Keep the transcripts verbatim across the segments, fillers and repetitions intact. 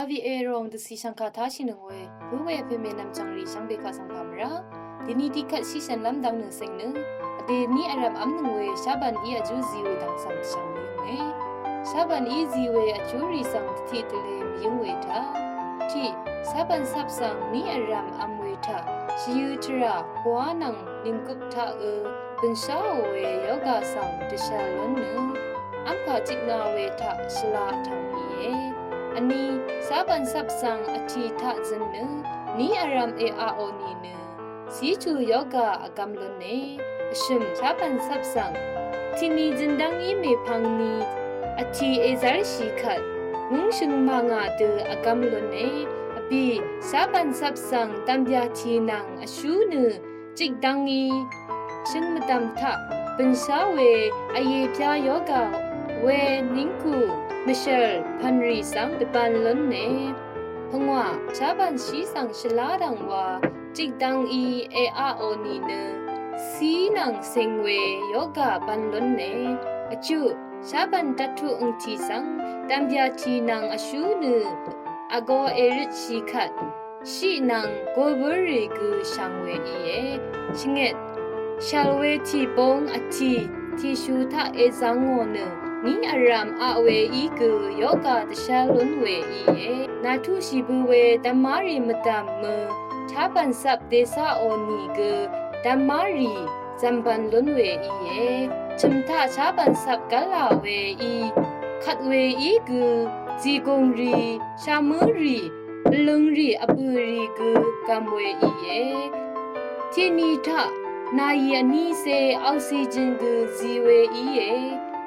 Vre rong dvcì shvngkà táshì nøng we, bø we pè mè nvmchvng rì shvngbe kaq svng pà mvrá. Dvni dikvt shì shvnlv́m dvng nøng seng nø, vdè ní vrv̀m v́m nøng we, Shaban í vjú zì we dvng svng shvng mvyǿng we. Shaban í zì we vjú rì svng dvtiq dvle mvyǿng we taq. Tiq, Shaban svp svng ní vrv̀m v́m we taq, shvyø̄ tvrà, pwa nvng nìnggøp taq ø, bø̀nsháò we yoga svng dvshvl lún nø, v́mpà tiq nga we taq shvla vtv̀ng íe. Vní, Shaban svp svng vtì taq zøn nø, ní vrv̀m èaqò nìnø, cíchù yoga vgvm lúne. Vshø̀m, Shaban svp svng tiqni zøn dv́ngí mèpvng ni vtì èzv́rshì kvt, múng shø̀ng màngà dø vgvm lúne. Vbì, Shaban svp svng dv̀mbyà tì nvng vshú nø, jikdv́ngí shø̀ng mvdv̀m taq bø̀nshá we, vye pyá yoga we, nìngkù mvshv̀l pv̀nrì svng dvbvn lúne. Pvngwà, Shaban shì svng shvlá dv̀ng wa, jikdv́ngí èaqò nìnø, cí nvng seng we yoga bvn lúne. Vchuq, Shaban dvttuq ø̀ngtì svng dv̀mbyà tì nvng vshú nø, vgō èrøtshì kvt, shì nvng gō bǿrì gø shvng we íe. Shvngøt, shv̀l we tìbóng vtì, tìshú taq èzvngò nø, ní vrv̀m aq we í gø yoga dvshvl lún we íe. Nàtuqshì bø we dvmárì mvdv̀m mø, Shaban svp dèsaqò nìgø, dvmárì zv̀mbvn lún we íe. Chø̀m taq Shaban svp gv́là we í, kvt we í gø, zìgùng rì, shamǿ rì, vløng rì, vbø̀ rì gø gv̀m we íe. Tiqni taq, nàì vní cé oxygen gø zì we íe.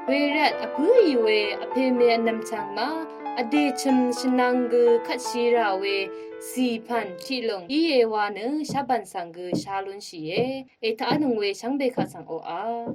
Wervt vbǿì we vpè mè vnv̀mchv̀ng ma, vdè chø̀m shvnvng gø kvtshì rà we, zì pv̀n tiqlùng íe wa nø, Shaban svng gø shá lúnshìe. Ètaq vnøng we shvngbe kaq svng oqà.